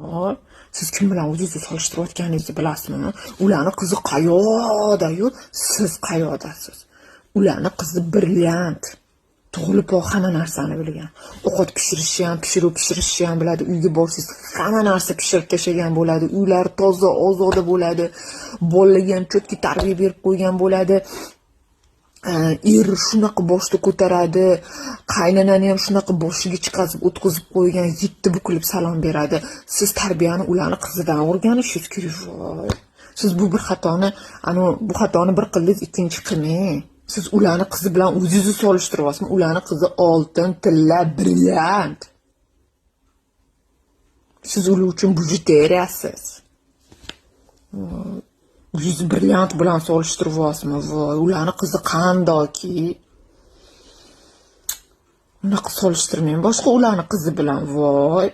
Voy, siz kim bilan o'zingizni solishtirayotganingizni bilasizmi? Ularni qizi qayoqda-yu, siz qayoqdasiz? Ularni qizi brilliant. Tug'iliboq hamma narsani bilgan. Ovqat pishirishni ham, pishiruv pishirishni ham biladi. Uyga borsangiz, hamma narsa pishirib tashlagan bo'ladi. Uylari toza, ozoda bo'ladi. Bolalarga ham чётко tarbiya berib qo'ygan bo'ladi. Eri shunaqa boshda ko'taradi, qaynonani ham shunaqa boshiga chiqazib o'tkazib qo'ygan, yetti bukilib salom beradi. Siz tarbiyani ularni qizidan o'rganishingiz kerak. Voy. Siz bu bir xatoni, anu bu xatoni bir qildingiz, ikkinchi qilmang. Siz ularni qizi bilan o'zingizni solishtiryapsizmi? Ularni qizi oltin, tilla, brilliant. Siz ular uchun bijuteriyasiz. O'zingizni brilliant bilan solishtiryapsizmi? Voy, ularni qizi qandoki? Unaqa solishtirmang boshqa ularni qizi bilan. Voy.